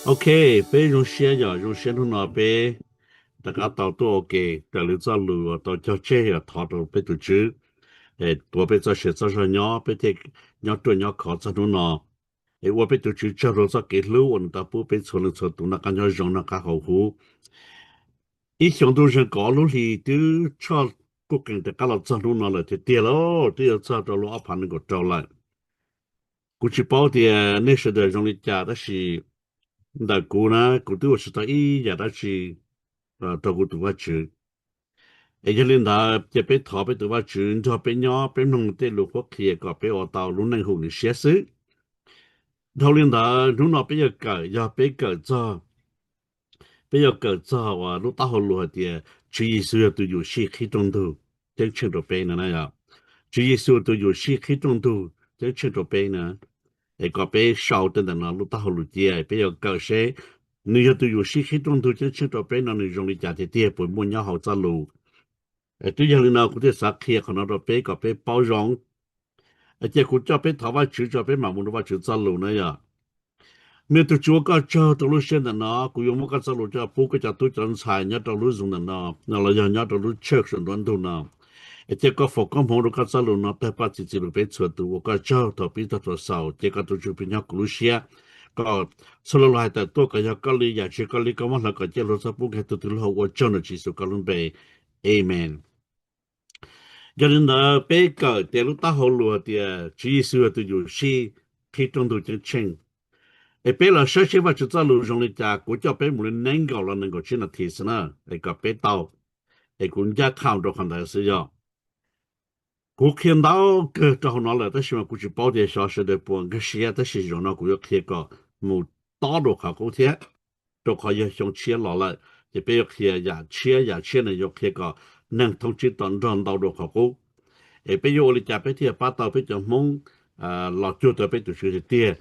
Ok, peb zoo siab yom, zoo siab hnub no peb rov qab tau tuaj ua ke raws li txoj lus uas tau cog tseg yom, thov rau peb tus Tswv tuav peb txoj sia txoj zog nyob, peb thiaj nyob ruaj nyob khov txog hnub no. Es ua peb tus Tswv tsaug rau txoj kev hlub uas nws tau pub peb txhua leej txhua tus noj qab nyob zoo noj qab haus huv. Ib xyoos ntuj zeeg kaum lub hlis twb tshoj kuj qees rov qab los txog hnub no lawm tiag tiag lauj, twb yuav txog rau lub ob phav nees nkaum rau lawm. Kuv tsis paub tias nej sawv daws zoo li cas, tab sis ntawm kuv na, kuv twb ua tsis tau ib yam dab tsi rau kuv tus Vajtswv. Es yog li ntawd ces peb thov peb tus Vajtswv nrog peb nyob, peb mloog tej lus qhuab qhia kom peb ua tau lub neej haum nws siab xwb. Dhau li ntawd hnub no peb yuav kawm, yog peb kawm txog, peb yuav kawm txog uas lub taub hau lus hais tias Tswv Yexus yog tus yuam sij qhib rooj ntug ceeb tsheej rau peb no na yom. Tswv Yexus tus yuam sij qhib rooj ntug ceeb tsheej rau peb na. Es kom peb sau tej ntawm no lub taub hau lus cia, peb yuav kawm seb nws yog tus yuam sij qhib rooj ntug ceeb tsheej rau peb no nws zoo li cas tiag tiag, puas muaj nyob hauv txoj lus. Twb yog li no kuv thiaj xav qhia qhov no rau peb kom peb paub zoo. Cia kuv coj peb thov Vajtswv tso peb mam mus rau Vajtswv txoj lus na yom. Me tus Tswv, ua koj tsaug rau lub sij hawm ntawm no, kuv yuav muab koj txoj lus coj pub koj cov tub cov ntxhais nyob rau lub Zoom ntawm no, no los yog nyob rau lub tshawj saum nruab ntug no. Es cia koj foom koob hmoov rau koj txoj lus no tawg paj txi txiv rau peb txhua tus. Ua koj tsaug thaum pib tag thaum xaus, cia koj tus Tswv plig nyob kuv lub siab, kom txhua lo lus hais tawm tuaj kom yog koj li, yam tsis yog koj li koj muab hlawv kom ciaj hluas txhob pub kiag tug twg lub hau. Ua tsaug ntawm Tswv Yexus koj lub npe, amen. Yog li ntawd peb kawm tias lub taub hau lus tias Tswv Yexus yog tus yuam sij qhib rooj ntug ceeb tsheej. Es peb los saib seb Vajtswv txoj lus zoo li cas, kuv coj peb mus li nees nkaum los nees nkaum tsib nas this xwb na, es kom peb tau, es kuv ncaj qha rau qhov ntawd xwb yog. Kuv qhia ntau kawg rau hauv no lawm tab sis mas kuv tsis paub tias xyov sawv daws puas nkag siab, tab sis zaum no kuv yuav qhia kom mus tob dua qhov qub thiab, rau qhov yog xyoo tshiab los lawm, ces peb yuav qhia yam tshiab, yam tshiab no yuav qhia kom neeg thoob tsib to nrog ntau dua qhov qub. Es peb yuav ua li cas peb thiaj pab tau peb cov Hmoob los cuag tau peb tus Tswv tiag tiag,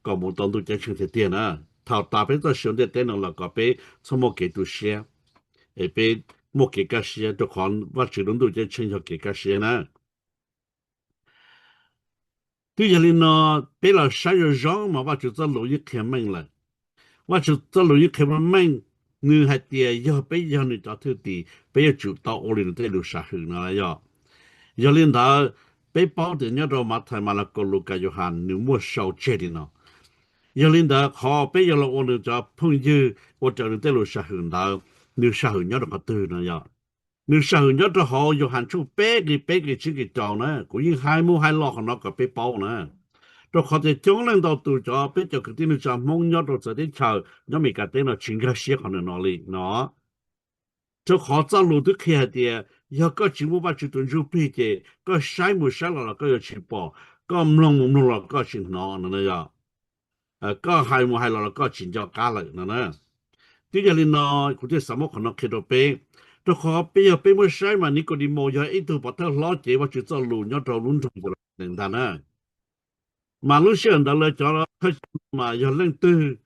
kom mus tau ntuj ceeb tsheej tiag tiag na. Thaum tas peb txoj sia ntiaj teb no los kom peb txhob muaj kev tu siab, es peb muaj kev kaj siab, rau qhov Vajtswv lub ntuj ceeb tsheej yog kev kaj siab na. Twb yog li no, peb los saib zoo zoo mas Vajtswv txoj lus yeej qhia meej lawm. Vajtswv txoj lus yeej qhia meej, nws hais tias yog peb yog nws cov thwj tim peb yuav tsum tau ua li nws tej lus sam hwm no yog. Yog li ntawd, peb paub tias nyob rau Mathais, Malakaus, Lukas, Yauhas nws muaj sau tseg li no. Yog li ntawd qhov peb yuav los ua nws cov phooj ywg ua raws nws tej lus sam hwm ntawd, nws sam hwm nyob rau qhov twg no yog? Nws sam hwm nyob rau hauv Yauhas tshooj peb nqe peb nqe tsib nqe rau na. Kuv yeej hais mus hais los qhov no kom peb paub na, rau qhov tias coob leej ntau tus cov peb cov kwv tij neej tsa Hmoob nyob rau txawv teb chaws nyob Meskas teb no tsis nkag siab qhov no li no. Rau qhov txoj lus twb qhia hais tias yog koj tsis muaj Vajtswv tus Ntsuj Plig ces koj saib mus saib los los koj yuav tsis pom, koj mloog mus mloog los koj tsis hnov no yog, koj hais mus hais los los koj tsis nco qab lawm no na. Twb yog li no, kuv thiaj xav muab qhov no qhia rau peb, rau qhov peb yog peb muab saib mas Nikaudimos yog ib tug pov thawj hlob cev Vajtswv txoj lus nyob rau lub nroog Yeluxalees ntag na. Mas lub sij hawm ntawd lawv cov thawj coj mas yog leej twg,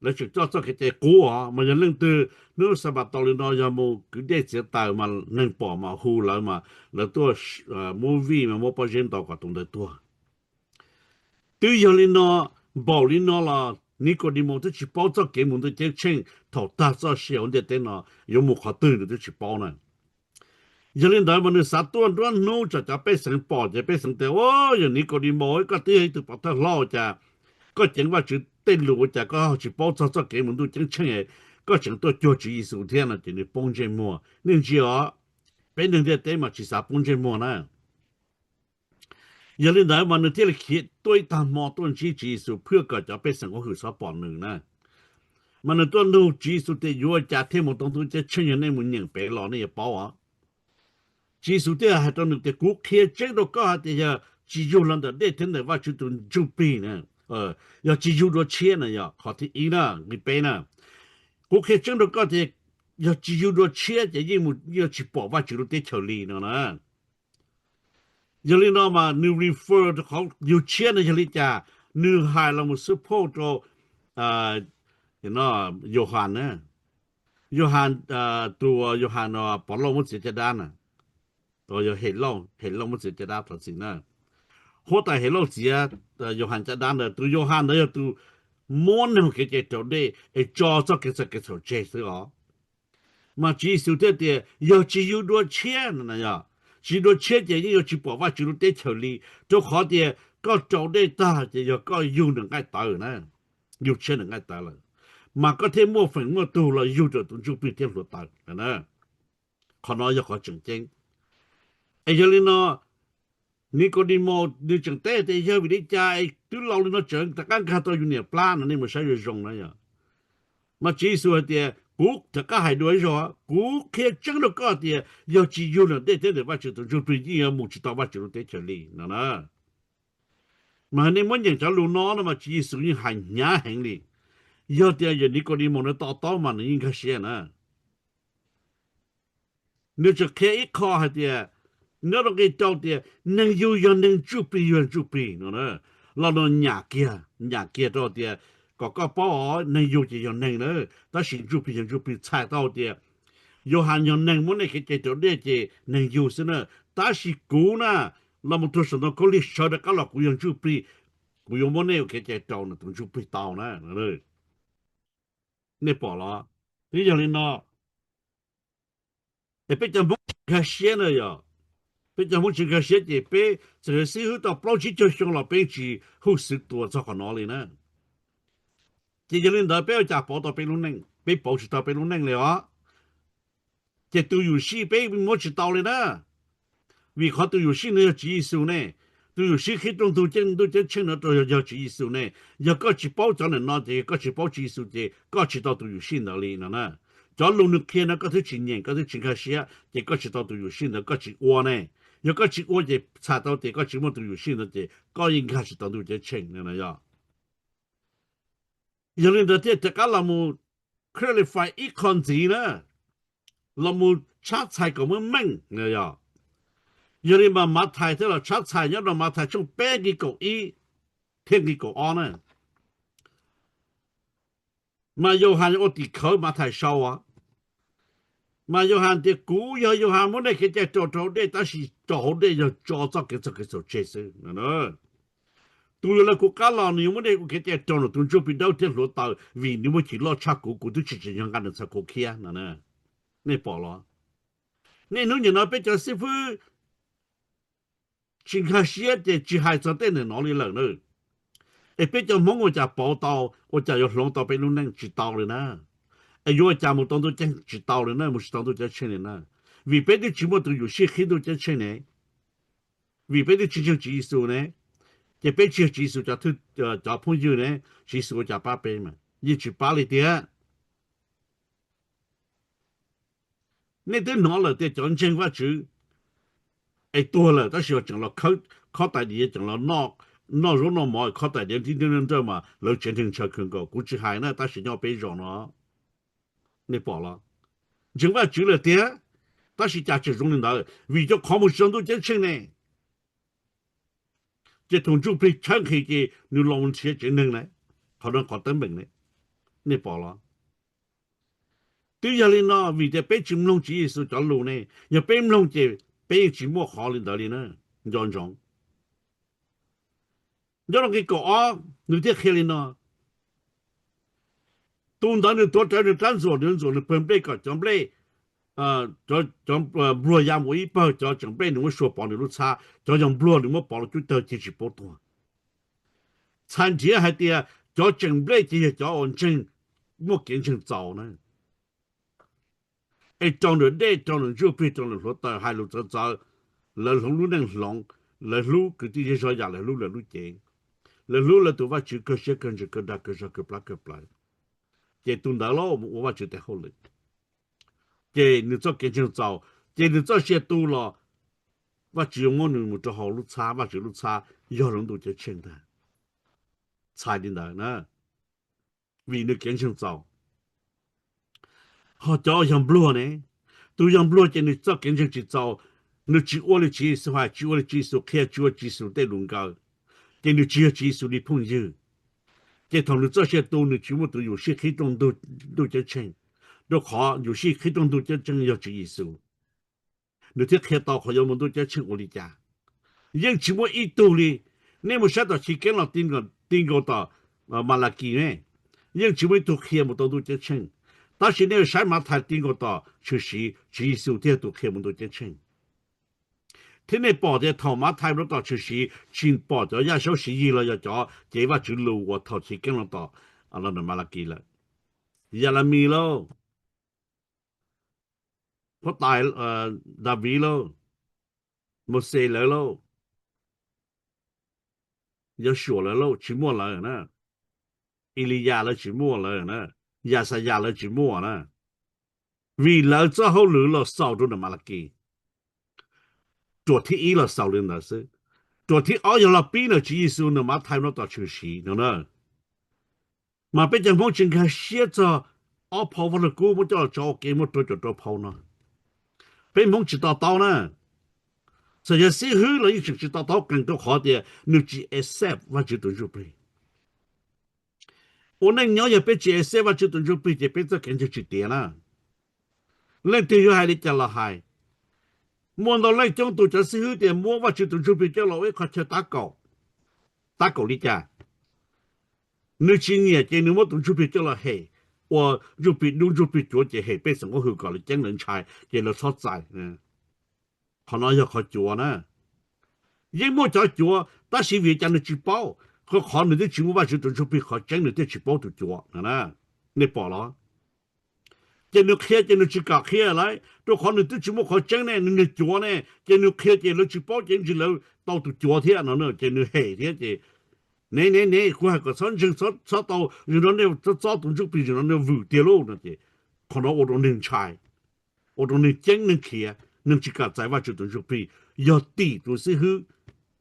lawv tseem coj txoj kev cai qub os, mas yog leej twg hnub Xanpataus li no yog mus kwv dej txiav taws mas neeg pom mas hu lawv mas lawv tuaj movie mas muab pob zeb ntaus kom tus ntawd tuag. Twb yog li no, npaum li no los Nikaudimos twb tsis paub txoj kev mus ntuj ceeb tsheej thaum tag txoj sia hauv ntiaj teb no yuav mus qhov twg nws twb tsis paub na. Yog li ntawd mas nws xav tuaj nruab hnub tso cov pej xeem pom ces pej xeem tias, Au, yog Nikaudimos, koj twb yog ib tug pov thawj hlob ua cas koj ceev Vajtswv tej lus ua cas koj tsis paub txog txoj kev mus ntuj ceeb tsheej, koj tseem tuaj cuag Tswv Yexus thiab no ces nws poob ntsej muag. Nej ntsia os, peb neeg ntiaj teb mas tsis xav poob ntsej muag na. Yog li ntawd mas nws thiaj li khiav tuaj ib tag hmo tuaj ntsib Tswv Yexus phwj kom cov pej xeem hauj lwm txhob pom nws na. Mas nws tuaj nug Tswv Yexus tias, Yuav ua cas thiaj mus tau ntuj ceeb tsheej, yog nej mus nyeem pem los nej yuav paub os. Tswv Yexus thiaj hais rau nws tias, Kuv qhia tseeb rau koj hais tias yog tsis yug los ntawm dej thiab ntawm Vajtswv tus Ntsuj Plig na, yog tsis yug dua tshiab na, yog qhov thib ib na, nqe peb na. Kuv qhia tseeb rau koj tias yog tsis yug dua tshiab ces yeej mus yeej tsis pom Vajtswv lub teb chaws li no na. Yog li no mas nws refer rau qhov yug tshiab no yog li cas, nws hais los mus support rau Yauhas na. Yauhas, tus Yauhas no Pov Lauj muab txiav caj dab na, yog Hem Lauj, Hem Lauj muab txiav caj dab thov txim na. Huab tais Hem Lauj txiav Yauhas caj dab ntawd, tus Yauhas ntawd yog tus muab neeg ua kev cai raus dej es tso txoj kev txhaum kev txhaum tseg xwb os. Mas Tswv Yexus thiaj tias yog tsis yug dua tshiab no, yog tsis yug dua tshiab ces yeej yuav tsis pom Vajtswv lub teb chaws li, rau qhov tias koj raus dej tag ces yog koj yug nws nqaij tawv na, yug tshiab nws nqaij tawv lawm, mas koj thiaj muaj feem muaj tug los yug rau tus ntsuj plig thiab hluav taws. Qhov no yog qhov tseem ceeb. Es yog li no, Nikaudimos nws tseem teb tias yog vim li cas es twb laus li no tseem rov qab nkag tau yus niam plab no, nej mus saib zoo zoo na yog. Mas Tswv Yexus hais tias kuv rov qab hais dua ib zaug, kuv qhia tseeb rau koj tias yog tsis yug ntawm dej thiab ntawm Vajtswv tus ntsuj plig yeej yuav mus tsis tau Vajtswv lub teb chaws li no na. Mas nej muab nyeem cov lus no no mas Tswv Yexus yeej hais hnyav heev li. Yog tias yawm Nikaudimos nws to taub mas nws yeej nkag siab na. Nws tseem qhia ib qho hais tias, nyob rau nqe rau tias neeg yug yog neeg, ntsuj plig yog ntsuj plig no, los nws nyam kiag, nyam kiag rau tias kom koj paub os, neeg yug ces yog neeg na, tab sis ntsuj plig yog ntsuj plig. Txhais tau tias Yauhas yog neeg muab nej kev cai raus dej ces neeg yug xwb na, tab sis kuv na, los mus rau saum ntoo khaub lig sawv rov qab los kuv yog ntsuj plig, kuv yuav muab nej ua kev cai raus nws tus ntsuj plig tau na. Nej pom los? Twb yog li no, es peb cov Hmoob tsis nkag siab na yog, peb cov Hmoob tsis nkag siab ces peb txawm yog xib hwb tau plaub tsib caug xyoo los peb tsis huj xwv tuas txog qhov no li na. Ces yog li ntawd peb ua cas pauv tau peb lub neej? Peb pauv tsis tau peb lub neej li os. Ces tus yuam sij peb muab tsis tau li na. Vim qhov tus yuam sij no yog Tswv Yexus ne. Tus yuam sij qhib rooj ntug ceeb, ntuj ceeb tsheej no rau yog Tswv Yexus ne. Yog koj tsis paub cov ntawm no ces yog koj tsis paub Tswv Yexus ces koj tsis tau tus yuam sij ntawd li no na. Cov lus nws qhia no koj twb tsis nyeem, koj twb tsis nkag siab ces koj tsis tau tus yuam sij ntawd, koj tsis ua ne. Yog koj tsis ua ces txhais tau tias koj tsis muaj tus yuam sij ntawd ces koj yeej nkag tsis tau ntuj ceeb tsheej no yog. Yog li ntawd thiaj rov qab los mus clarify ib qho ntxiv na, los mus tshab txhais kom muaj meej yog. Yog li mas Mathais thiaj los tshab txhais nyob rau Mathais tshooj peb nqe kaum ib thiab nqe kaum ob na. Mas Yauhas ua tim khawv Mathais sau os. Mas Yauhas tias kuv yog Yauhas muab nej kev cai raus rau hauv dej, tab sis raus hauv dej yog tso txoj kev txhaum kev txhaum tseg xwb. Tus yuav lawv kuv qab los nws yuav muab nej ua kev cai raus nws tus ntsuj plig dawb thiab hluav taws, vim nws muaj chim loj tshaj kuv, kuv twb tsis tsim nyog nqa nws txhais khuv khiab no. Nej pom los? Niaj hnub nim no peb cov xib fwb tsis nkag siab ces tsis hais txog tej ntawm no li lawm na. Es peb cov Hmoob ua cas pauv tau, ua cas yuav hloov tau peb lub neej? Tsis tau li na. Es yuav ua cas mus tau ntuj ceeb? Tsis tau li na, mus tsis tau ntuj ceeb tsheej li na. Vim peb twb tsis muaj tus yuam sij qhib ntuj ceeb tsheej ne. Vim peb twb tsis ntseeg Tswv Yexus ne. Ces peb tsis yog Tswv Yexus cov thwj, cov phooj ywg ne, Tswv Yexus ua cas pab peb mas? Yeej tsis pab li tiag. Nej twb hnov lawm tias cov ntseeg Vajtswv es tuag lawm tab sis tseem los khawb, khob tais diav, tseem los noj zaub noj mov, khob tais diav nrib nrib nrawj mas lawv tsev neeg ntshaw kawg nkaus. Kuv tsis hais na, tab sis nyob peb zos no, nej pom los? Ntseeg Vajtswv lawm tiag, tab sis cas tseem zoo li ntawd? Vim rau qhov mus tsis tau ntuj ceeb tsheej ne. Ces thaum ntsuj plig tshawb nqhis ces nws los nrhiav tsev neeg na. Qhov no qhov teeb meem ne, nej pom los? Twb yog li no, vim tias peb tsis mloog Tswv Yexus cov lus ne. Yog peb mloog ces peb yeej tsis muaj qhov li ntawd li na. Nco ntsoov, nyob rau nqe kaum ob nws thiaj qhia li no: Tus ntawd nws tuav rawv nws rab ntxuam, nws ntxuam nws pawg nplej kom cov nplej, cov npluag ya mus ib pawg, cov tseem nplej nws muab sua pov nws lub txhab, cov yog npluag nws muab pov lub cub tawg cia tsis paub tuag. Txhais nrhiav hais tias cov tseem nplej ces yog cov uas ntseeg, muaj kev ntseeg txaus na. Es raus ntawm dej, raus ntawm ntsuj plig, raus ntawm hluav taws, hais lus txawv txawv, lawv hloov lub neej hloov, lawv hlub kwv tij zej zog yam lawv hlub lawv lub cev, lawv hlub lawv tus Vajtswv kawg siab kawg ntsws kawg dag kawg zog kawg plab kawg plawv. Ces tus ntawd los mus ua Vajtswv tes hauj lwm, ces nws txoj kev ntseeg txaus, ces nws txoj sia tu los Vajtswv yuav muab nws mus rau hauv lub txhab, Vajtswv lub txhab yog lub ntuj ceeb tsheej ntag. Txhais li ntawd na, vim nws kev ntseeg txaus. Ho cov yog npluag ne, tus yog npluag ces nws txoj kev ntseeg tsis txaus, nws tsis ua li Tswv Yexus hais, tsis ua li Tswv Yexus qhia, tsis ua Tswv Yexus tej lus nkaws, ces nws tsis yog Tswv Yexus li phooj ywg. Ces thaum nws txoj sia tu nws tsis muaj tus yuam sij qhib rooj ntuj ceeb tsheej, rau qhov yuam sij qhib rooj ntuj ceeb tsheej yog Tswv Yexus. Nws thiaj qhia tau qhov yuav mus ntuj ceeb tsheej ua li cas. Yeej tsis muaj ib tug li. Nej mus saib tom Chiv Keeb los ti nkaus tom Malakis ne, yeej tsis muaj ib tug qhia mus tau ntuj ceeb tsheej. Tab sis nej saib Mathais ti nkaus tom tshwm sim, Tswv Yexus thiaj tus qhia mus ntuj ceeb tsheej. Thiab nej pom tias thaum Mathais los tom tshwm sim tsis pom cov yaj saub siv yig los yog cov cev Vajtswv lus uas thaum chiv keeb los tom Malakis lawm. Yalamis lauj, huab tais Daviv lauj, Mauxes lawv lauj, Yausuas lawv lauj, tsis muaj lawv na. Eliyas lawv tsis muaj lawv na. Yaxayas lawv tsis muaj na. Vim lawv txoj hauj lwm los xaus rau nws Malakis. Ruam thib ib los xaus li ntawd xwb. Ruam thib ob yog los pib ntawm Tswv Yexus nws Mathais no tom tshwm sim no na. Mas peb cov Hmoob tsis nkag siab txog ob phau Vaj Lug Kub muab coj los tso ua ke muaj rau caum rau phau no. Peb Hmoob tsis to taub na. Txawm yog xib hwb los yeej tseem tsis to taub qees rau qhov tias nws tsis accept Vajtswv tus Ntsuj Plig. Ua neej nyob yog peb tsis accept Vajtswv tus Ntsuj Plig ces peb txoj kev ntseeg tsis tiav na. Leej twg yuav hais li cas los hais, muaj ntau leej coob tus cov xib hwb tias muab Vajtswv tus Ntsuj Plig coj los ua ib qho chaw tab kaum. Tab kaum li cas? Nws tsis nyiam ces nws muab tus Ntsuj Plig coj los hem, ua Ntsuj Plig dub Ntsuj Plig cuav ces hem pej xeem ua hwm kom lawv ceeb lawv ntshai ces lawv txhob txais. Qhov no yog qhov cuav na. Yeej muaj cov cuav tab sis vim cas nws tsis paub? Qhov qhov nws twb tsis muaj Vajtswv tus Ntsuj Plig qhov tseeb nws thiaj tsis paub tus cuav no na. Nej pom los? Ces nws qhia ces nws tsis kam qhia lawm, rau qhov nws twb tsis muaj qhov tseeb ne, nws niag cuav ne, ces nws qhia ces lawv tsis paub ces ntsis lawv tau tus cuav thiab no, ces nws hem thiab ces, ne ne ne, kuv hais kom txhob ntseeg, txhob tau, yog no nej txob txob tus Ntsuj Plig, yog no nej vwm tiag lauj no ces qhov no ua rau neeg ntshai, ua rau neeg ceeb neeg khiav, neeg tsis kam txais Vajtswv tus Ntsuj Plig. Yog tim tus xib hwb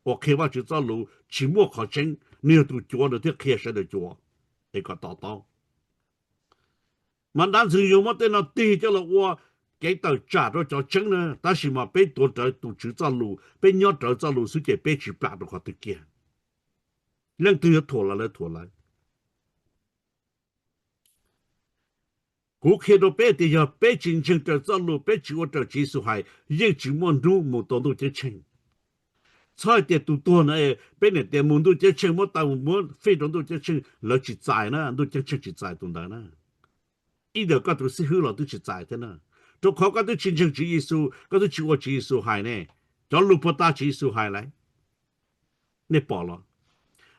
uas qhia Vajtswv txoj lus tsis muaj qhov tseeb, nws yog tus cuav nws thiaj qhia sawv daws cuav, es kom to taub. Mas dab ntxwg nyoog muab tej no tig coj los ua kev tawm tsam rau cov tseeb na, tab sis mas peb tuav rawv tus Tswv txoj lus, peb nyob rawv txoj lus xwb ces peb tsis plam rau qhov twg kiag. Leej twg yuav thuam los lawv thuam lawv. Kuv qhia rau peb tias yog peb tsis ntseeg raws txoj lus, peb tsis ua raws Tswv Yexus hais, yeej tsis muaj hnub mus tau ntuj ceeb tsheej. Txhob hais tias tus tuag no, peb niam tias mus ntuj ceeb tsheej, muab taw muab fij rau ntuj ceeb tsheej, lawv tsis txais na, ntuj ceeb tsheej tsis txais tus ntawd na. Ib ntawm koj tus xib hwb los twb tsis txais thiab na, rau qhov koj twb tsis ntseeg Tswv Yexus, koj twb tsis ua Tswv Yexus hais ne, cov lus puag ta Tswv Yexus hais lawm. Nej pom los?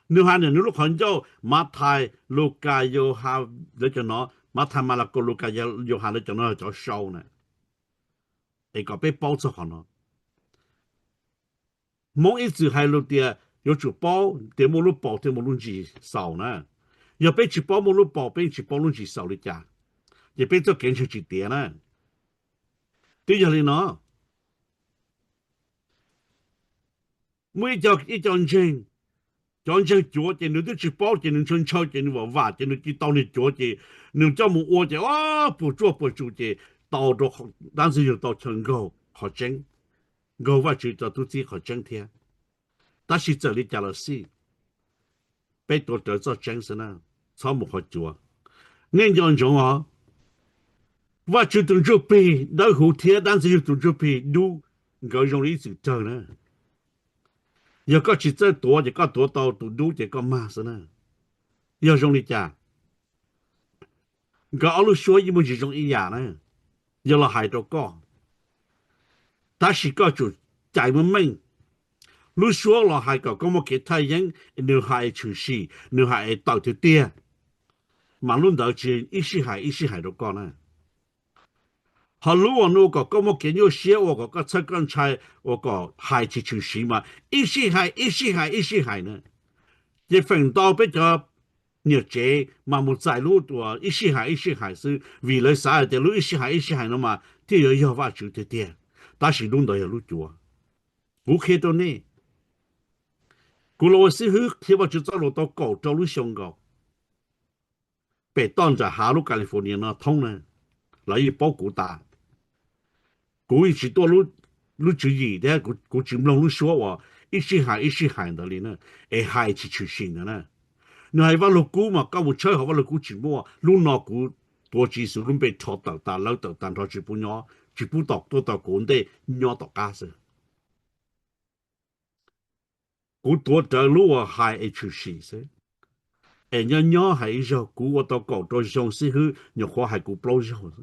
Nws hais ntawm nws lub qhov ncauj, Mathais, Lukas, Yauhas, lawv cov no, Mathais, Malakaus, Lukas, Yauhas lawv cov no cov sau na, es kom peb paub txog qhov no. Hmoob ib txwm hais lus tias yuav tsum paub tias muaj lub paus thiab muaj lub ntsis xaus na. Yog peb tsis paub muaj lub paus, peb tsis paub lub ntsis xaus li cas, ces peb txoj kev ntseeg tsis tiav na. Twb yog li no, muaj ib co, ib co ntseeg, cov ntseeg cuav ces nws twb tsis paub ces nws ntshaw ntshaw ces nws vam vam ces nws cia tau niag cuav ces nws coj mus ua ces o, puas tsuaj puas tsus ces tau rau dab ntxwg nyoog tau chaw nkaug qhov tseeb, nkaug Vajtswv cov tub txib qhov tseeb thiab. Tab sis txawm li cas los xij, peb tuav rawv txoj tseeb xwb na, txhob mus qhov cuav. Nej nco ntsoov os, Vajtswv tus Ntsuj Plig dawb huv thiab dab ntxwg nyoog tus Ntsuj Plig dub, nkawd zoo li ib txwm rawg na. Yog koj tsis txawj tuav ces koj tuav tau tus dub ces koj mag xwb na. Yog zoo li cas? Nkawd ob lub suab yeej muaj ntsis zoo ib yam na, yog los hais rau koj. Tab sis koj tsum cais muaj meej. Lub suab los hais kom koj muaj kev thaj yeeb, nws hais tshwm sim, nws hais es tawm tiag tiag, mas lub ntawd tsis ib sij hais ib sij hais rau koj na. Ho lub uas nws ua kom koj muaj kev nyuaj siab, ua kom koj txhawj koj ntshai, ua kom hais tsis tshwm sim mas ib sij hais ib sij hais ib sij hais na. Ces feem ntau peb cov niam tsev mas mus txais lub uas ib sij hais ib sij hais xwb, vim lawv xav hais tias lub ib sij hais ib sij hais no mas thiaj yuav yog Vajtswv tiag tiag, tab sis lub ntawd yog lub cuav. Kuv qhia rau nej, kuv los ua xib hwb qhia Vajtswv txoj lus tau kaum rau lub xyoo nkaus. Pem toj nram hav lub California no thoob na, lawv yeej paub kuv tas. Kuv yeej tsis tuaj lub tswv yim thiab kuv tsis mloog lub suab uas ib sij hais ib sij hais ntawd li na, es hais tsis tshwm sim ntawd na. Nws hais Vaj Lug Kub mas koj mus tshawb hauv Vaj Lug Kub tsis muaj. Lub no kuv tuav Tswv Yexus lub npe rho tawm tas lawv tawm tag nrho tsis pub nyob, tsis pub tom tuaj tom kuv ntej, nyob tom qab xwb. Kuv tuav rawv lub uas hais es tshwm sim xwb, Es nyob nyob hais ib zaug kuv ua tau kaum rau zoo xib hwb nyuam qhuav hais kuv plaub zaug.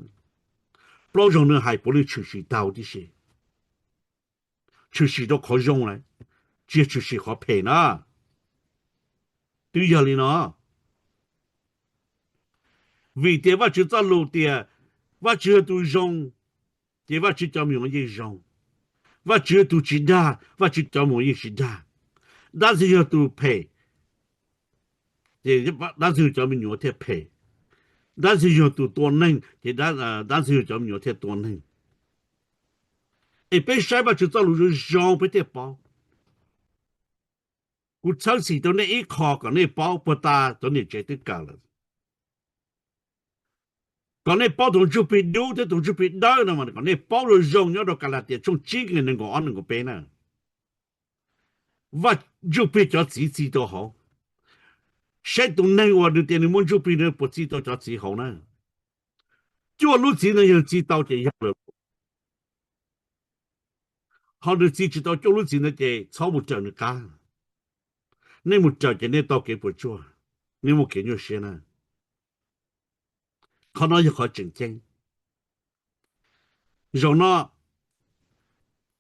Plaub zaug nws hais puav leej tshwm sim tau tib si. Tshwm sim rau qhov zoo lawm, tsis yog tshwm sim qhov phem na. Twb yog li no. Vim tias Vajtswv txoj lus tias Vajtswv yog tus zoo, ces Vajtswv cov me nyuam yeej zoo. Vajtswv yog tus tsis dag, Vajtswv cov me nyuam yeej tsis dag. Dab tsi yog tus phem, ces dab tsi yog cov me nyuam thiaj phem. Dab tsi yog tus tua neeg, ces dab tsi yog cov me nyuam thiaj tua neeg. Es peb saib Vajtswv txoj lus zoo zoo peb thiaj paub. Kuv txhawb xim rau nej ib qho kom nej paub puag ta cov niam tsev twb kawm lawm. Kom nej paub tus ntsuj plig dub thiab tus ntsuj plig dawb no mas kom nej paub zoo zoo nyob rau Kalatias tshooj tsib nqe nees nkaum ob nees nkaum peb na. Vaj Ntsuj Plig cov txiv txi rau hauv. Saib tus neeg uas nws tias nws muaj Ntsuj Plig nws puas txi tau cov txiv hauv na. Cuaj lub txiv no yog txi tau ces yog lawm. Ho nws txi tsis tau cuaj lub txiv no ces txhob mus raws nws qab. Nej mus raws ces nej tau kev puas tsuaj, nej muaj kev nyuaj siab na. Qhov no yog qhov tseem ceeb. Zaum no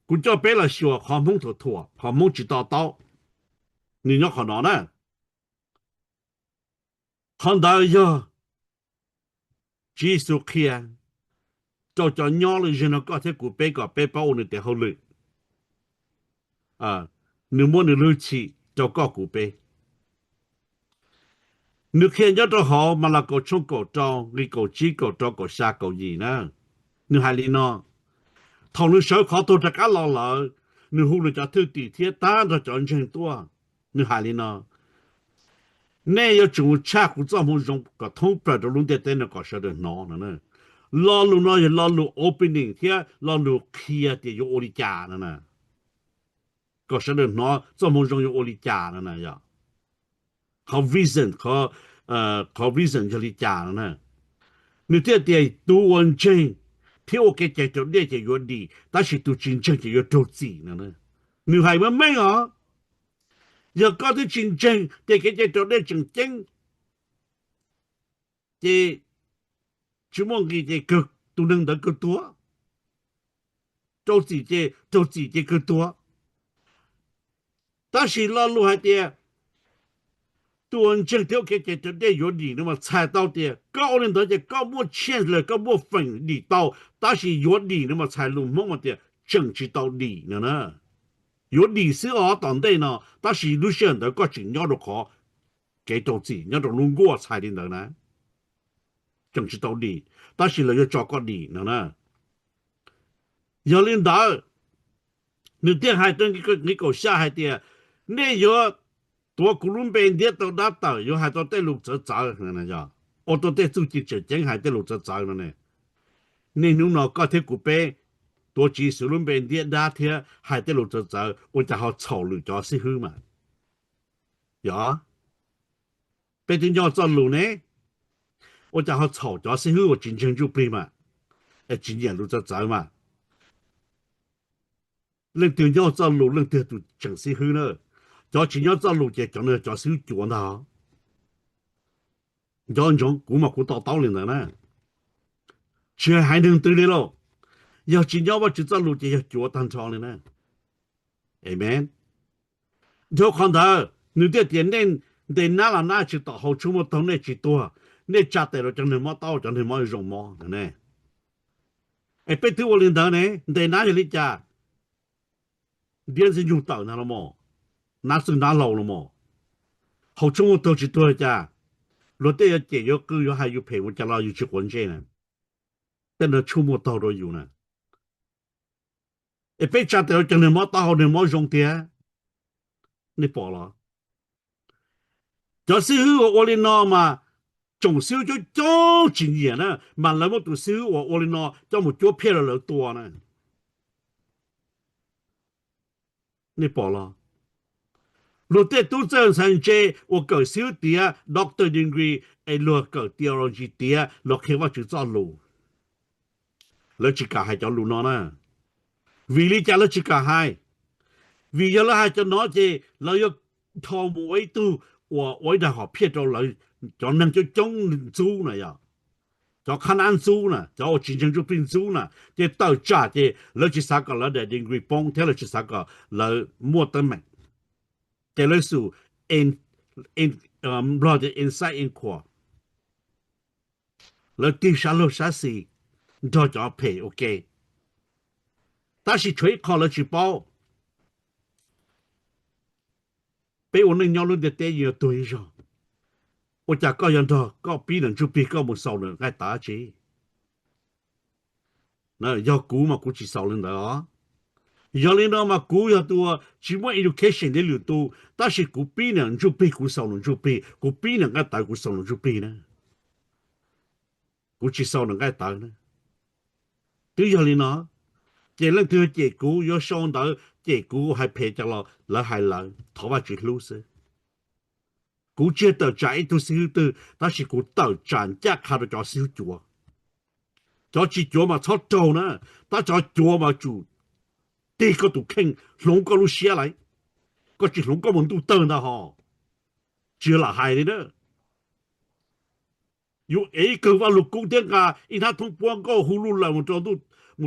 kuv coj peb los xyuas qhov Hmoob thuam thuam, qhov Hmoob tsis to taub, nws nyob qhov no na. Qhov ntawd yog Tswv Yexus qhia rau cov nyob lub zeeg no koj thiab kuv peb kom peb paub ua nws tes hauj lwm. Nws muab nws lub hwj chim rau koj kuv peb. Nws qhia nyob rau hauv Malakaus tshooj kaum rau nqe kaum tsib kaum rau kaum xya kaum yim na. Nws hais li no: Thaum nws sawv qhov tuag rov qab los lawm, nws hu nws cov thwj tim thiab tag nrho cov ntseeg tuaj. Nws hais li no: Nej yuav tsum mus tshaj kuv txoj moo zoo kom thoob plaws rau lub ntiaj teb no kom sawv daws hnov no. Lo lus no yog lo lus opening thiab lo lus qhia tias yuav ua li cas no na. Kom sawv daws hnov txoj moo zoo yuav ua li cas no na yog. Qhov vision, qhov vision yog li cas no na. Nws thiaj tias tus uas ntseeg thiab ua kev cai raus dej ces yuav dim, tab sis tus tsis ntseeg ces yuav raug txim no. Nws hais meej meej os. Yog koj twb tsis ntseeg ces kev cai raus dej tseem ceeb, ces tsis muaj nqis ces tus neeg ntawd kawg tuag. Raug txim ces, raug txim ces kawg tuag. Tab sis lo lus hais tias tus uas ntseeg thiab ua kev cai raus dej yuav dim no mas txhais tau tias koj ua li ntawd ces koj muaj chance lawm, koj muaj feem dim tau, tab sis yuav dim no mas txhais lus Hmoob mas tias tseem tsis tau dim no na. Yuav dim xwb os tom ntej no, tab sis lub sij hawm ntawd koj tseem nyob rau qhov kev raug txim, nyob rau lub nkuaj txhais li ntawd na. Tseem tsis tau dim, tab sis lawv yuav tso koj dim no na. Yog li ntawd, nws thiaj hais rau nqe kaum xya hais tias, nej yuav tuav kuv lub npe ntiab tau dab tawm, yuav hais tau tej lus txawv txawv, ua tau tej txuj ci tseem ceeb hais tej lus txawv txawv no ne. Niaj hnub no koj thiab kuv peb tuav Tswv Yexus lub npe ntiab dab thiab hais tej lus txawv txawv, ua cas ho txhaum lwm cov xib hwb mas? Yog peb twb nyob txoj lus ne, ua cas ho txhaum cov xib hwb uas tsis ntseeg Ntsuj Plig mas, es tsis nyiam lus txawv txawv mas? Leej twg nyob txoj lus leej twg tus tseem xib hwb na. Cov tsis nyob txoj lus ces cov no cov xib hwb cuav ntag. Nco ntsoov, kuv mas kuv to taub li ntawd na. Tsis hais neeg twg li lauj, yog tsis nyob Vajtswv txoj lus ces yog cuav tag nrho li na. Amen. Dhau qhov ntawd nws thiaj tias nej ntes nab los nab tsis tom, haus tshuaj muaj taug nej tsis tuag, nej tsa tes rau cov neeg mob taub, cov neeg mob zoo mob ne. Es peb twb ua li ntawd ne, ntes nab yog li cas? Ntiab ntxwg nyoog tawm ntag los mas, nab txwj nab laug los mas, haus tshuaj muaj taug tsis tuag li cas? Luag tej yuav cem yuav qw yuav hais yus phem ua cas los yus tsis quav ntsej na. Tej no tshuaj muaj taug rau yus na. Es peb tsa tes rau cov neeg mob taub hau neeg mob zoo tiag. Nej pom los? Cov xib hwb uas ua li no mas tsoom xib hwb coob coob tsis nyiam na, mas lawv muab tus xib hwb uas ua li no coj mus cuab phiaj rau lawv tua na. Nej pom los? Luag tej tub txawj ntxhais ntse uas kawm xib hwb tiav, doctor degree, es luag kawm theology tiav, luag qhia Vajtswv txoj lus, lawv tsis kam hais cov lus no na. Vim li cas lawv tsis kam hais? Vim yog lawv hais cov no ces lawv yuav dhau mus ua ib tug uas ua ib daim hom phiaj rau lawv cov neeg coob coob ntxub na yog, cov qhab nab ntxub na, cov uas tsis ntseeg Ntsuj Plig ntxub na, ces tawm tsam ces lawv tsis xav kom lawv daim degree poob thiab lawv tsis xav kom lawv muaj teeb meem. Ces lawv xum, Nplog tias inside inquiry, lawv tig sab laug sab xis nrog cov phem ua ke. Tab sis tshuav ib qho lawv tsis paub, peb ua neej nyob lub ntiaj teb yuav tuag ib zaug, ua cas koj yuav nrog koj pib nws Ntsuj Plig koj mus xaus nws nqaij tawv tsi? Yog kuv mas kuv tsis xaus li ntawd os. Yog li no mas kuv yog tus uas tsis muaj education li lwm tus, tab sis kuv pib nws Ntsuj Plig kuv xaus nws Ntsuj Plig, kuv pib nws nqaij tawv kuv xaus nws Ntsuj Plig na. Kuv tsis xaus nws nqaij tawv na. Twb yog li no, ces leej twg cem kuv yuav sau ntawv cem kuv hais phem cas los lawv hais lawv, thov Vajtswv hlub xwb. Kuv tsis tawm tsam ib tug xib hwb twg, tab sis kuv tawm tsam ncaj qha rau cov xib hwb cuav. Cov tsis cuav mas txhob raug na, tab cov cuav mas tsum tig koj tus kheej, hloov koj lub siab lawm. Koj tsis hloov koj mus ntuj tawg ntag hos. Tsis yog lam hais li na. Yus ev ib kawg Vaj Lug Kub thiab nqa ib hnab thoob puab nkauj hu luj lawm mus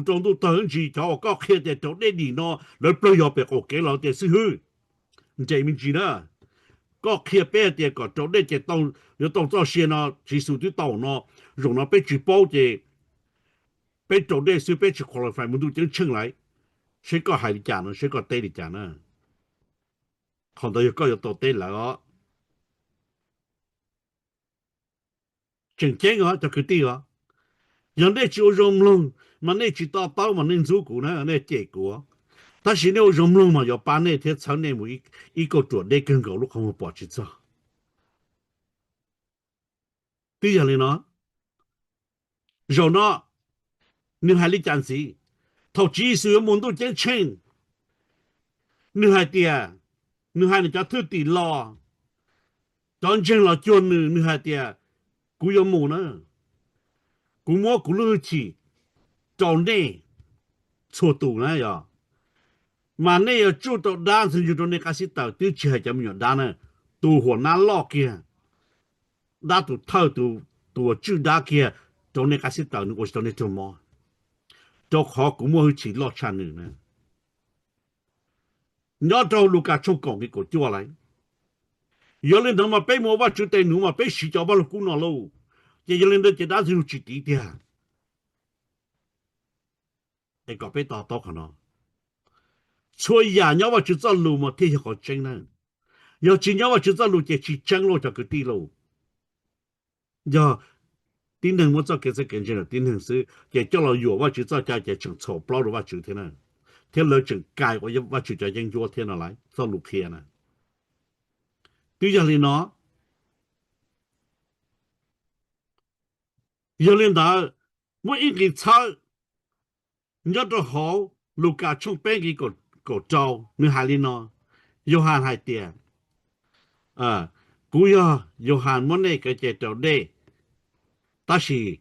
rau ntuj tawg ntsis, cov uas koj qhia tias raus dej dim no lawv plawg yog pem qaum kev los tias xib hwb, nres me ntsis na, koj qhia peb hais tias kom raus dej ces yuav tau txoj sia no, Tswv Yexus twb tau no, zaum no peb tsis paub ces peb raus dej xwb peb tsis qualify mus ntuj ceeb tsheej lawm. Seb koj hais li cas no, seb koj teb li cas na. Qhov ntawd yog koj yuav tau teb lawv os. Tseem ceeb os cov kwv tij os, yog nej tsis ua zoo mloog mas nej tsis to taub mas nej ntxub kuv na, nej cem kuv. Tab sis nej ua zoo mloog mas yuav pab nej thiab txhawb nej mus ib kauj ruam deb kawg nkaus lub qhov muag pom tsis txog. Twb yog li no, zaum no nws hais li cas ntxiv? Thaum Tswv Yexus yuav mus ntuj ceeb tsheej, nws hais tias, nws hais nws cov thwj tim los, cov ntseeg los cuag nws, nws hais tias, kuv yuav mus na, kuv muab kuv lub hwj chim rau nej txhua tus na yog, mas nej yuav tsuj tau dab ntxwg nyoog rau nej qab xib taws, twb tsis hais cov me nyuam dab na, tus huam nab loj kiag, dab tus thawj, tus uas tswj dab kiag rau nej qab xib taws, nws ua tsis tau nej raug mob, rau qhov kuv muaj hwj chim loj tshaj nws na. Nyob rau Lukas tshooj kaum nqe kaum cuaj lawm. Yog li ntawd mas peb mus ua Vajtswv tes nuv mas peb siv cov Vaj Lug Kub no lauj, ces yog li ntawd ces dab ntxwg nyoog tsis tiv tiag. Es kom peb to taub qhov no, txhua yam nyob Vajtswv txoj lus mas thiaj yog qhov tseeb na. Yog tsis nyob Vajtswv txoj lus ces tsis tseeb lauj cov kwv tij lauj. Yog tib neeg muab txoj kev txawj kev ntse ntawm tib neeg xwb ces coj los yuam Vajtswv txoj cai ces tseem txhaum plaub rau Vajtswv thiab na, thiab lawv tseem kais ua Vajtswv cov yeeb ncuab thiab no lauj, txoj lus qhia na. Twb yog li no, yog li ntawd, muaj ib nqe txhawb nyob rau hauv Lukas tshooj peb nqe kaum rau, nws hais li no, Yauhas hais tias, kuv yog Yauhas muab nej kav ces raus dej, tab sis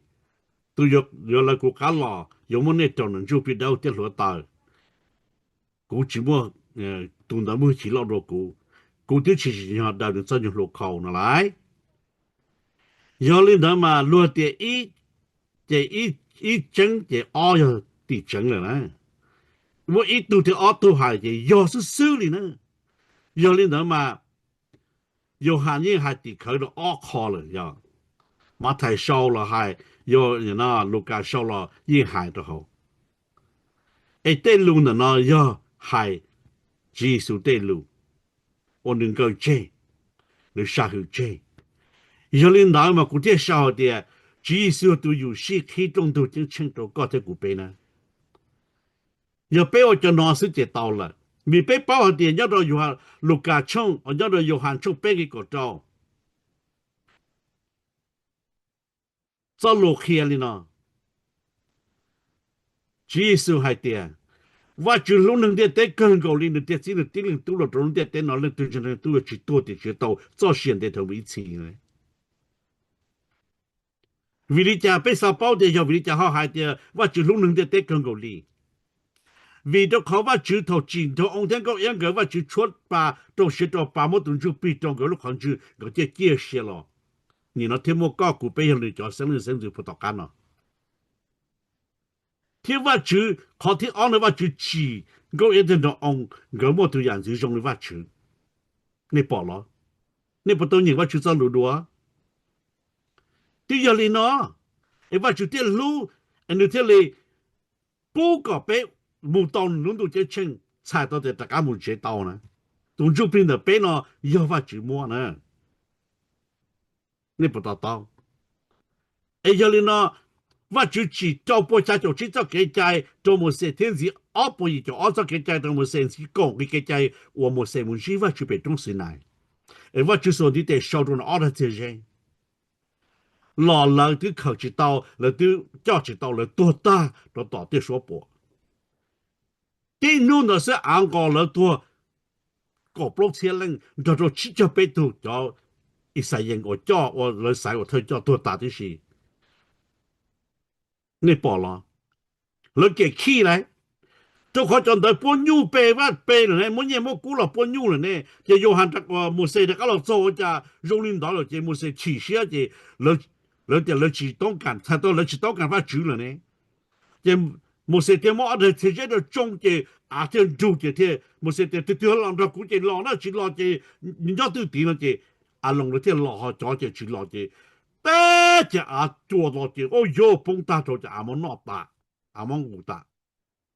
tus yuav lawv kuv qab los yuav muab nej raus nws ntsuj plig dawb thiab hluav taws. Kuv tsis muaj, tus ntawd muaj hwj chim loj dua kuv, kuv twb tsis tsim nyog daws nws txoj nyuag hlua khau no lauj. Yog li ntawd mas luag tias ib, ces ib tseeb ces ob yog tim tseev lawm na. Muaj ib tug thiab ob tug hais ces yog xwb xwb li na. Yog li ntawd mas Yauhas yeej hais tim khawv rau ob qho lawm yog, Mathais sau los hais, Lukas sau los yeej hais rau hauv. Es tej lus ntawm no yog hais Tswv Yexus tej lus uas nws nkawj tseg, nws sam hwm tseg. Yog li ntawd mas kuv thiaj sau hais tias Tswv Yexus yog tus yuam sij qhib rooj ntug ceeb tsheej rau koj thiab kuv peb na. Yog peb ua cov no xwb ces tau lawm, vim peb paub hais tias nyob rau Lukas tshooj, nyob rau Yauhas tshooj peb nqe kaum rau, txoj lus qhia li no. Tswv Yexus hais tias, Vajtswv hlub neeg ntiaj teb kawg nkaus li, nws tiag txib nws tib leeg tub los rau lub ntiaj teb no, leej twg ntseeg nws tub yuav tsis tuag tiam sis tau txoj sia ntev dhawv mus ib txhis. Vim li cas peb xav paub tias yog vim li cas ho hais tias Vajtswv hlub neeg ntiaj teb kawg nkaus li? Vim rau qhov Vajtswv thaum tsim nraug oo thiab nkauj iab nkawd, Vajtswv tshuab pa rau siav rau pa, muab tus ntsuj plig rau nkawd lub qhov ntswg, nkawd thiaj ciaj sia los. Nim no thiaj muaj koj kuv peb yog nws cov xeeb leej xeeb ntxwv puag tom qab no. Thiab Vajtswv, qhov thib ob no Vajtswv tsim nkauj iab thiab nraug oo, nkawd muaj tus yam ntxwv zoo li Vajtswv. Nej pom los? Nej puas tau nyeem Vajtswv txoj lus dua? Twb yog li no, es Vajtswv thiaj hlub, es nws thiaj li pub kom peb mus tau nws lub ntuj ceeb tsheej, txhais tau tias rov qab mus tsev tau na. Tus ntsuj plig ntawm peb no yog Vajtswv muab na. Nej puas to taub? Es yog li no, Vajtswv tsim rau pua xya caum tsib txoj kev cai rau Mauxes thiab ntxiv ob puas yim caum ob txoj kev cai rau Mauxes, ntxiv kaum nqi kev cai uas Mauxes mus ntsib Vajtswv pem roob Xinais. Es Vajtswv xuas ntiv tes sau rau nws ob daig txiag zeb los lawv twb khaws tsis tau, lawv twb coj tsis tau, lawv tuag tag rau tom tiaj suab puam. Tib hnub ntawd xwb av nqos lawv tuag kaum plaub txhiab leej nrog rau tsib caug peb tug cov Ixayees uas coj, uas lawv xaiv ua thawj coj tuag tas tib si. Nej pom los? Lawv kev khib lawm, rau qhov cov ntawd puab nyuj pe vaj pe lawm ne, muab nyiaj muab kub los puab nyuj lawm ne, ces Yauhas, Mauxes rov qab los txog ua cas zoo li ntawd lawm ces Mauxes chim siab ces lawv tias lawv tsis toob kas, txhais tau lawv tsis toob kas Vajtswv lawm ne. Ces Mauxes thiaj muab ob daig txiag zeb rau tsoo ces av thiaj nrug ces thiaj, Mauxes tias tus twg los nrog kuv ces los na, tsis los ces nyob twj tiv no ces Aloos lawv thiaj los, ho cov ces tsis los ces teb ces av cua los ces ua yuav poob tag rau ces av muab noj tas, av muab nqus tas,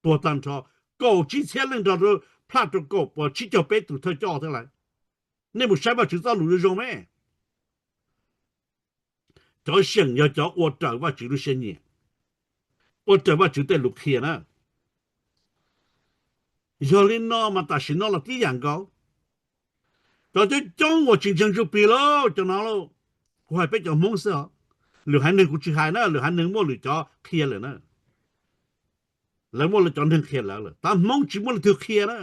tuag tag nrho kaum tsib txhiab leej nrog rau, plaj rau kaum tsib caug peb tus thawj coj thiab lawm. Nej mus saib Vajtswv txoj lus zoo zoo me. Cov seem yog cov ua raws Vajtswv lub siab nyiam, ua raws Vajtswv tej lus qhia na. Yog li no mas tam sim no los tib yam nkaus. Cov coob coob uas tsis ntseeg Ntsuj Plig lauj, cov no lauj, kuv hais peb cov Hmoob xwb os. Lwm haiv neeg kuv tsis hais na, lwm haiv neeg muaj lwm cov qhia lawm na. Lawv muaj lawv cov neeg qhia lawv lawm, tab Hmoob tsis muaj leej twg qhia na.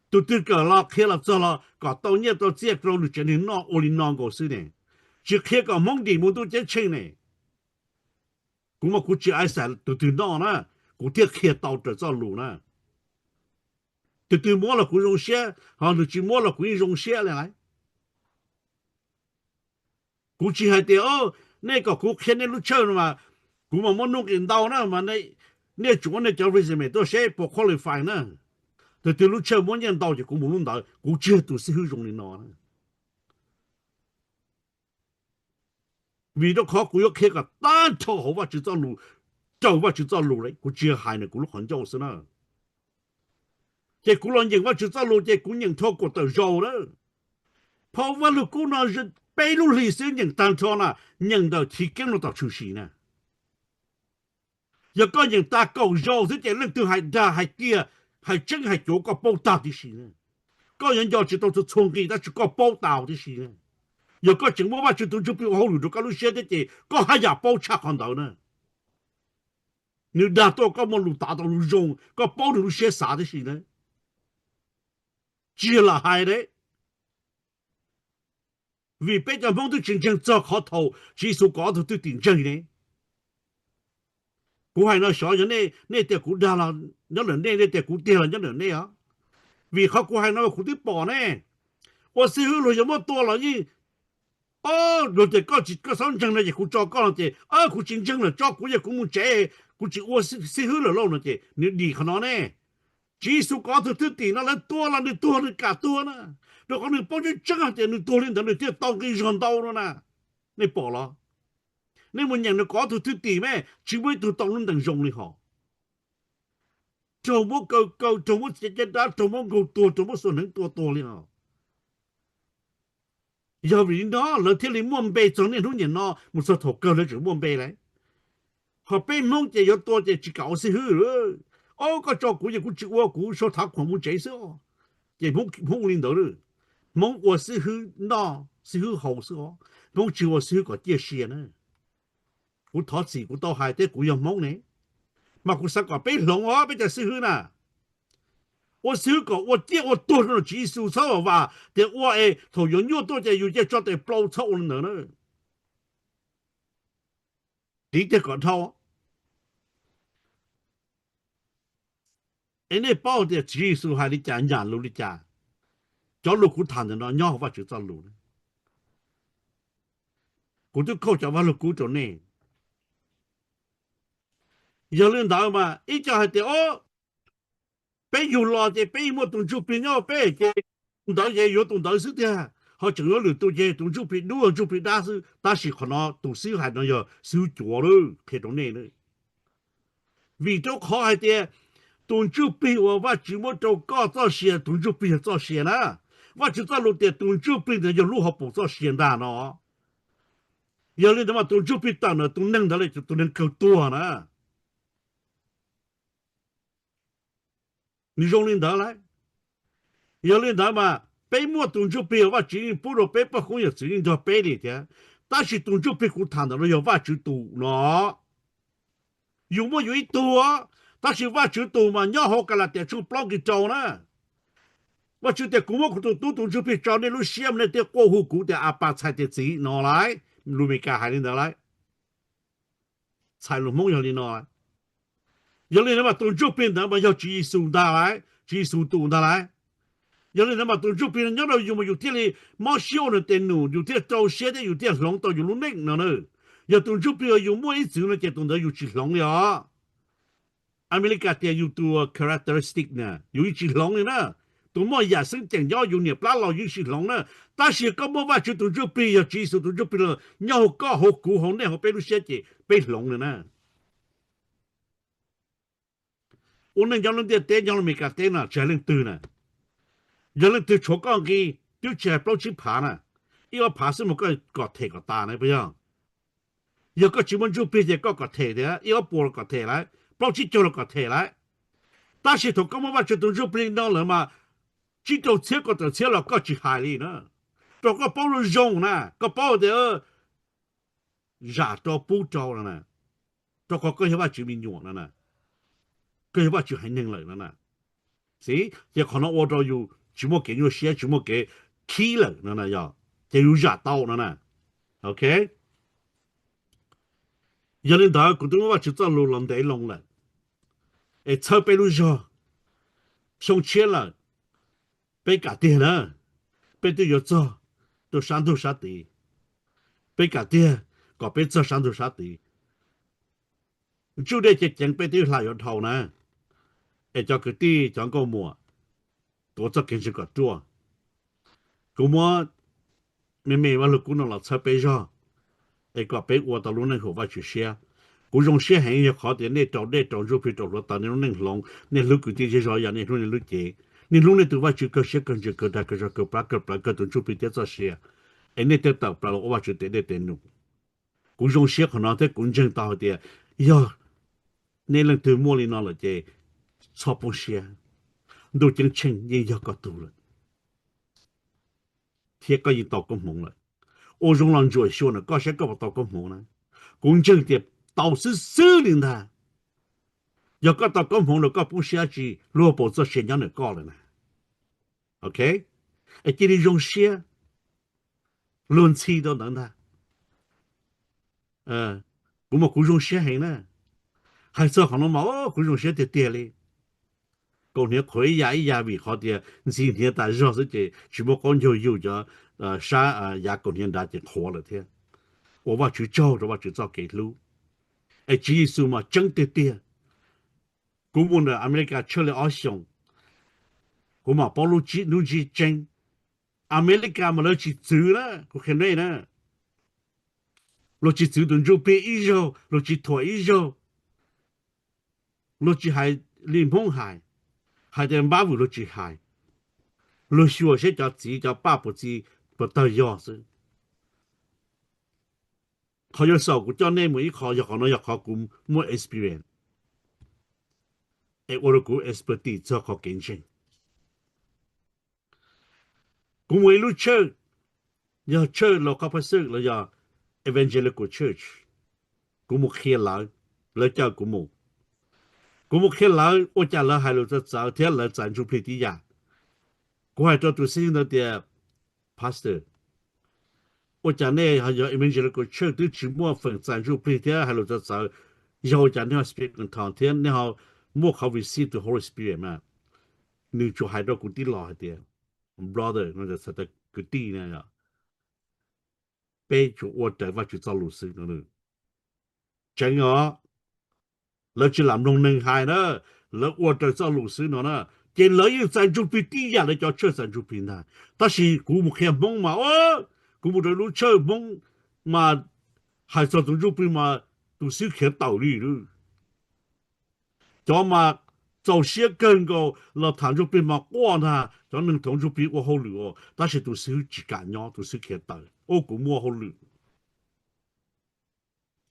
Tus twg kawm los qhia los txog los kom tau nyiaj tau txiaj rau lwm tsev neeg noj ua li no nkaus xwb ne, tsis qhia kom Hmoob dim mus ntuj ceeb tsheej ne. Kuv mas kuv tsis ai xav tus twg noj na, kuv thiaj qhia tau raws txoj lus na. Tus twg muab los kuv zoo siab, ho nws tsis muab los kuv yeej zoo siab li lawm. Kuv tsis hais tias, o, nej kom kuv qhia nej lub tshawj no mas kuv mas muab nuj nqis ntau na mas nej tsum muab nej cov resume tuaj seb puas qualify na. Tus twg lub tshawj muab nyiaj ntau ces kuv mus lub ntawd, kuv tsis yog tus xib hwb zoo li no na. Vim rau qhov kuv yuav qhia kom tag nrho hauv Vajtswv txoj lus, raws Vajtswv txoj lus li, kuv tsis yog hais nws kuv lub qhov ncauj xwb na. Ces kuv los nyeem Vajtswv txoj lus ces kuv nyeem dhau kaum tawm zaus na. Phau Vaj Lug Kub no peb lub hlis xwb nyeem tag nrho na, nyeem ntawm chiv keeb no tom tshwm sim na. Yog koj nyeem tas kaum zaus xwb ces leej twg hais dag hais tiag, hais tseeb hais cuav koj paub tag tib si na. Koj yuav nco tsis tau txhua txhua nqi tab sis koj paub tau tib si na. Yog koj tseem muab Vajtswv tus Ntsuj Plig ua hauj lwm rau koj lub siab thiab ces koj haj yam paub tshaj qhov ntawd na. Nws dag tuaj koj muaj lus tav tau lus zoo, koj paub nws lub siab xav tib si na. Tsis yog lam hais ne. Vim peb cov Hmoob twb tsis ntseeg txog qhov thaum Tswv Yexus kom ob tug thwj tim ntseeg ne. Kuv hais no xyov yog nej, nej tias kuv dag los nyob ntawm nej, nej tias kuv tiag los nyob ntawm nej os. Vim qhov kuv hais no kuv twb pom ne. Ua xib hwb luag yuav muab tua los yeej, o, luag tias koj tsis, koj txhob ntseeg no ces kuv tso koj no ces, o, kuv tsis ntseeg lawm tso kuv, yog kuv mus tsev, kuv tsis ua xib hwb lawm lauj no ces nws dim qhov no ne. Tswv Yexus kom ob tug thwj tim no lawv tua los nws tuag, nws kam tuag na, rau qhov nws paub tseeb tseeb hais tias nws tuag li ntawd nws thiaj tau nqi zog ntau no na. Nej pom los? Nej mus nyeem nws kom ob tug thwj tim me, tsis muaj ib tug tau lub ntees zoo li hos. Raug muab kaw kaw, raug muab txiav caj dab, raug muab nkaug tuag, raug muab xuas hneev tua tuag li hos. Yog vim li no lawv thiaj li muaj npe txog niaj hnub niam no mus txog thaum kawg lawv tseem muaj npe lawm. Ho peb Hmoob ces yuav tua ces tsis kam ua xib hwb. O, koj tso kuv ces kuv tsis ua, kuv sau thav khuam mus tsev xwb. Ces Hmoob ua li ntawd, Hmoob ua xib hwb noj xib hwb haus xwb os, Hmoob tsis ua xib hwb kom ciaj sia na. Kuv thov txim kuv tau hais thiab kuv yog Hmoob ne, mas kuv xav kom peb hloov os peb cov xib hwb na. Ua xib hwb kom ua ciaj ua tuag rau Tswv Yexus, txhob vam vam tias ua es thaum yuav nyuaj tuaj ces yus cia tso tes plaus, txhob ua li ntawd na. Tiv tiag kom dhau. Es nej paub tias Tswv Yexus hais li cas, nyaam lus li cas? Cov lus kuv tham ntawm no nyob hauv Vajtswv txoj lus. Kuv twb khaum cov vaj lug kub rau nej. Yog li ntawd mas ib co hais tias, o, peb yug los ces peb yeej muaj tus Ntsuj Plig nyob hauv peb, ces tus ntawd ces yuav tus ntawd xwb tiag, ho tseem yuav lwm tus ces tus Ntsuj Plig dub, Ntsuj Plig dab xwb. Tab sis qhov no tus xib hwb hais no yog xib hwb cuav lawm, qhia rau nej na. Vim rau qhov hais tias tus Ntsuj Plig uas Vajtswv muab rau koj txoj sia, tus Ntsuj Plig yog txoj sia na. Vajtswv txoj lus tias tus Ntsuj Plig ntawd yog lub hauv paus txoj sia ntag no. Yog li ntawd mas tus Ntsuj Plig tawm ntawm tus neeg ntawd lawm, tus neeg kawg tuag na. Nws zoo li ntawd lauj. Yog li ntawd mas peb muaj tus Ntsuj Plig, Vajtswv yeej pub rau peb poj koob yawm txwv yeej nrog peb li thiab. Tab sis tus Ntsuj Plig kuv tham ntawm no yog Vajtswv tus no. Yus muaj yus ib tug, tab sis Vajtswv tus mas nyob hauv Kalatias tshooj plaub nqe rau na. Vajtswv tias kuv muab kuv tus tub tus Ntsuj Plig tso nej lub siab mas nej thiaj quaj hu kuv tias Apas, txhais tias txiv no lauj. Lus Amelikas hais li ntawd lauj. Txhais lus Hmoob yog li no. Yog li ntawd mas tus Ntsuj Plig ntawd mas yog Tswv Yexus ntag lauj, Tswv Yexus tus ntag lauj. Yog li ntawd mas tus Ntsuj Plig no nyob rau yus mas yus thiaj li mob siab ua nws tes num, yus thiaj rau siab thiab yus thiaj hloov tau yus lub neej no na. Yog tus Ntsuj Plig uas yus muaj ib txwm no ces tus ntawd yus tsis hloov li os. Amelikas tias yus tus characteristic na yus yeej tsis hloov li na. Tus muaj yam xeeb ceem nyob yus niam plab los yus yeej tsis hloov na. Tab sis koj muaj Vajtswv tus Ntsuj Plig, yog Tswv Yexus tus Ntsuj Plig los nyob hauv koj, hauv kuv, hauv nej, hauv peb lub siab ces peb hloov li na. Ua neej nyob lub ntiaj teb, nyob lub Amelikas teb no tsis hais leej twg na, yog leej twg tshuav koj nqi, twb tsis hais plaub tsib phav na, ib ob phav xwb mas koj kom them kom tas na puas yog? Yog koj tsis muaj Ntsuj Plig ces koj kom them tias ib ob puas los kom them lawm, plaub tsib caug los kom them lawm. Tab sis thaum koj muaj Vajtswv tus Ntsuj Plig no lawm mas tsib rau txhiab kaum tawm txhiab los koj tsis hais li na, rau koj paub zoo zoo na, koj paub tias zam rau pub rau no na, rau qhov koj yog Vajtswv me nyuam no na, koj yog Vajtswv haiv neeg lawm no na. Xij, ces qhov no ua rau yus tsis muaj kev nyuaj siab, tsis muaj kev khib lawm no na, yog ces yus zam tau no na. Ok, yog li ntawd kuv twb muab Vajtswv txoj lus los ntev loo lawm, es txhawb peb lub zog. Xyoo tshiab lawm, peb kam tiag na, peb twb yuav txog rau sab ntug sab tid. Peb kam tiag kom peb txog sab ntug sab tid. Ntsuj dej ceev ceev peb twb hla yuav dhau na. Es cov kwv tij cov nkauj muam, tuav txoj kev ntseeg kom ruaj. Kuv muab me me Vaj Lug Kub no los txhawb peb zog, es kom peb ua tau lub neej haum Vajtswv siab. Kuv zoo siab heev yog qhov tias nej rau dej rau Ntsuj Plig rau hluav taws nej lub neej hloov, nej hlub kwv tij zej zog yam nej hlub nej lub cev. Nej hlub nej tus Vajtswv kawg siab kawg ntsws kawg dag kawg zog kawg plab kawg plawv kawg tus Ntsuj Plig thiab txoj sia, es nej thiaj tawm plaws los ua Vajtswv tes dej tes num. Kuv zoo siab qhov no thiab kuv ntseeg tau hais tias yog nej leej twg muaj li no lawm ces txhob poob siab, ntuj ceeb tsheej yeej yog koj tug lawm, thiab koj yeej tau koob hmoov lawm. Ua zoo los ntsuam xyuas ntawm koj saib koj puas tau koob hmoov na. Kuv ntseeg tias tau xwb xwb li ntag. Yog koj tau koob hmoov los koj poob siab tsi, lub hauv paus txoj sia nyob ntawm koj lawm na. Ok, es cia li zoo siab luag ntxhi rau ntawd ntag. Kuv mas kuv zoo siab heev na. Hais txog qhov no mas kuv zoo siab tiag tiag li. Kaus hniav qhuav ib ya ib ya vim qhov tias ntxhi hniav tas zog xwb ces tsis muaj qaub ncaug yug cov sab yav kaus hniav nrad ces qhuav lawm thiab. Ua Vajtswv tsaug rau Vajtswv txoj kev hlub. Es Tswv Yexus mas tseeb tiag tiag. Kuv mus ntawm Amelikas tshaj li ob xyoos, kuv mam paub lub ntsiab tseeb. Amelikas mas lawv tsis txwv na, kuv qhia nej na. Luag tsis txwv tus Ntsuj Plig ib zaug, luag tsis thuam ib zaug. Luag tsis hais li Hmoob hais, hais tias npab vwm luag tsis hais. Luag xyuas seb cov txiv cov paj puas txi puas tawg yog xwb. Qhov yuav xaus kuv coj nej mus ib qho, yog qhov no yog qhov kuv muaj experience, es ua rau kuv expertise txog qhov kev ntseeg. Kuv mus ib lub church, yog church los qhov pha xwb los yog evangelical church, kuv mus qhia lawv, lawv caw kuv mus. Kuv mus qhia lawv ua cas lawv hais lus txawv txawv thiab lawv txais ntsuj plig tib yam. Kuv hais rau tus xib hwb ntawd tias, Pastor, ua cas nej yog evangelical church twb tsis muaj feem txais ntsuj plig thiab hais lus txawv txawv, yog ua cas nej ho speak in tongue thiab nej ho muaj qhov receive tus Holy Spirit mas, nws tsuas hais rau kuv tij laug hais tias, brother, no txhais tau kwv tij na, peb tsuas ua raws Vajtswv txoj lus xwb no. Tseeb os, lawv tsis lam mloog neeg hais na, lawv ua raws txoj lus xwb no na, ces lawv yeej txais ntsuj plig tib yam li cov tshawj txais ntsuj plig ntag. Tab sis kuv mus qhia Hmoob mas, kuv mus rau lub tshawj Hmoob mas hais txog tus ntsuj plig mas tus xib hwb khiav tawm li lawm. Cov mas txaus siab kawg nkaus los tham ntsuj plig mas quaj ntag, cov neeg thov ntsuj plig ua hauj lwm os, tab sis tus xib hwb tsis kam nyob, tus xib hwb khiav tawm, ua kuv muaj hauj lwm.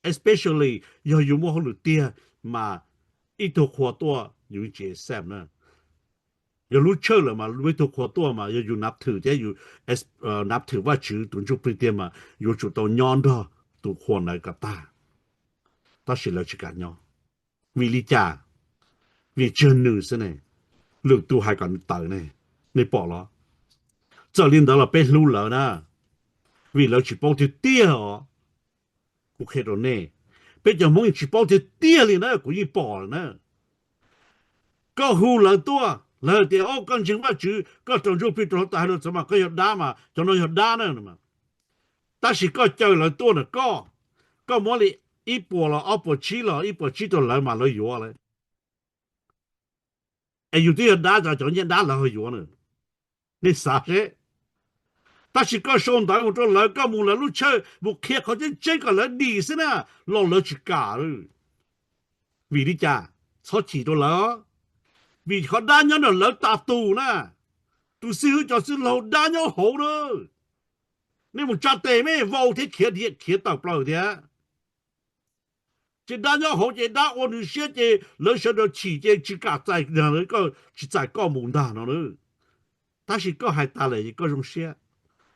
Especially yog yus muaj hauj lwm tiag mas ib tug qhua tuaj yus tsis accept na. Yog lub tshawj lawm mas muaj ib tug qhua tuaj mas yog yus nab thwm thiab yus nab thwm Vajtswv tus ntsuj plig tiag mas yuav tsum tau nyob nrog tus qhua ntawd kom tag. Tab sis lawv tsis kam nyob. Vim li cas? Vim tsis yog nws xwb ne, lwm tus hais kom nws tawm ne, nej pom los? Txawm li ntawd los peb hlub lawv na, vim lawv tsis paub tiag tiag os. Kuv qhia rau nej, peb cov Hmoob yeej tsis paub tiag tiag li na, kuv yeej pom lawm na. Koj hu lawv tuaj, lawv tias, o, koj ntseeg Vajtswv, koj raug ntsuj plig raug hluav taws hais lus txawv mas koj yog dab mas, cov no yog dab na. Tab sis koj caw lawv tuaj na, koj, koj muab li ib puas los ob puas tsib los ib puas tsib rau lawv mas lawv yuav lawm. Es yus twb yog dab, cov nyiaj dab lawv ho yuav na. Nej xav seb. Tab sis koj sau ntawv mus rau lawv, koj mus lawv lub tshawj mus qhia qhov tseeb tseeb kom lawv dim xwb na, los lawv tsis kam. Vim li cas? Txhob chim rau lawv, vim qhov dab nyob nram lawv tas tus na. Tus xib hwb cov xib hwb laug dab nyob hauv na. Nej mus tsa tes mej vau thiab khiav, khiav tawm plaws thiab. Ces dab nyob hauv ces dab ua nws siab ces lawv sawv daws chim ces tsis kam txais, tsis txais koj mus ntag no. Tab sis koj hais tas lawm es koj zoo siab,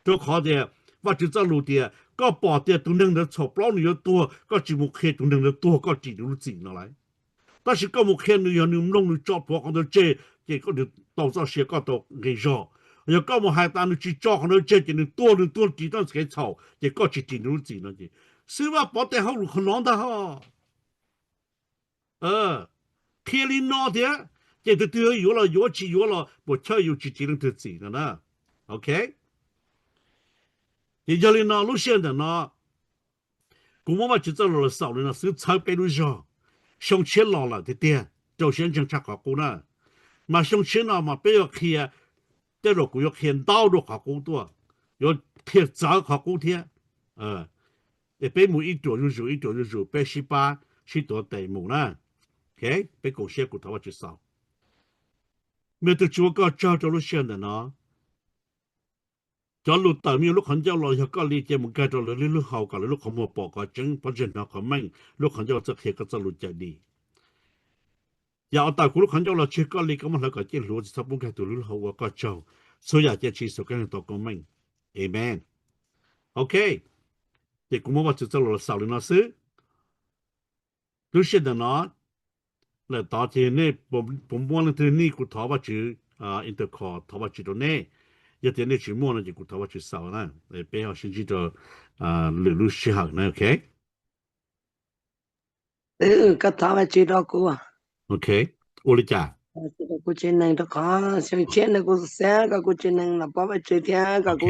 rau qhov tias Vajtswv txoj lus tias koj pom tias tus neeg ntawd txhaum plaub nws yuav tuag, koj tsis mus qhia tus neeg ntawd tuag koj ris nws lub txim no lauj. Tab sis koj mus qhia nws, yog nws mloog nws tso plhuav qhov ntawd tseg ces koj tau txoj sia, koj tau nqi zog. Yog koj mus hais tas nws tsis tso qhov ntawd tseg ces nws tuag, nws tuag ris txoj kev txhaum ces koj tsis ris nws lub txim no ces xib hwb Vaj Pov tej hauj lwm qhov no ntag ho. Qhia li no thiab, ces tus twg yuav los yuav, tsis yuav los puas chawj, yus tsis ris leej twg txim no na. Ok, ces yog li no lub sij hawm ntawm no kuv muab Vajtswv txoj lus los xaus li no xwb txhawb peb lub zog. Xyoo tshiab los lawm tiag tiag, rau siab ntseeg tshaj qhov qub na. Mas xyoo tshiab no mas peb yuav qhia, tej zaum kuv yuav qhia ntau dua qhov qub tuaj, yuav qhia txawv qhov qub thiab. Es peb mus ib ruam zuj zus, ib ruam zuj zus, peb sib pab sib tuav tes mus na. Peb koom siab, kuv thov Vajtswv xaus. Me tus Tswv, ua koj tsaug rau lub sij hawm ntawm no. Cov lus tawm me lub qhov ncauj los yog koj li, cia mus nkag rau lawv lub lub hau kom lawv lub qhov muag pom qhov tseeb, pob ntseg hnov qhov meej, lub qhov ncauj txawj qhia koj txoj lus cawm dim. Yam uas tawm kuv lub qhov ncauj los tsis yog koj li, koj muab hlawv kom cig hluav, tsis txhob pub nkag tus lub lub hau ua koj tsaug. Txhua yam cia Tswv Yexus Khetos koob meej. Amen. Ok, ces kuv muab Vajtswv txoj lus los xaus li no xwb. Lub sij hawm ntawm no lawm tod ces nej puas muaj leej twg nej, kuv thov Vajtswv intercom, thov Vajtswv rau nej. Yog tias nej tsis muaj no ces kuv thov Vajtswv xaus na. Peb ho sib ntsib rau lwm lub sij hawm na. Ok, koj thov Vajtswv rau kuv. Ok, ua li cas? Kuv tsev neeg rau qhov xyoo tshiab no kuv xav kom kuv tsev neeg los pab Vajtswv thiab kom kuv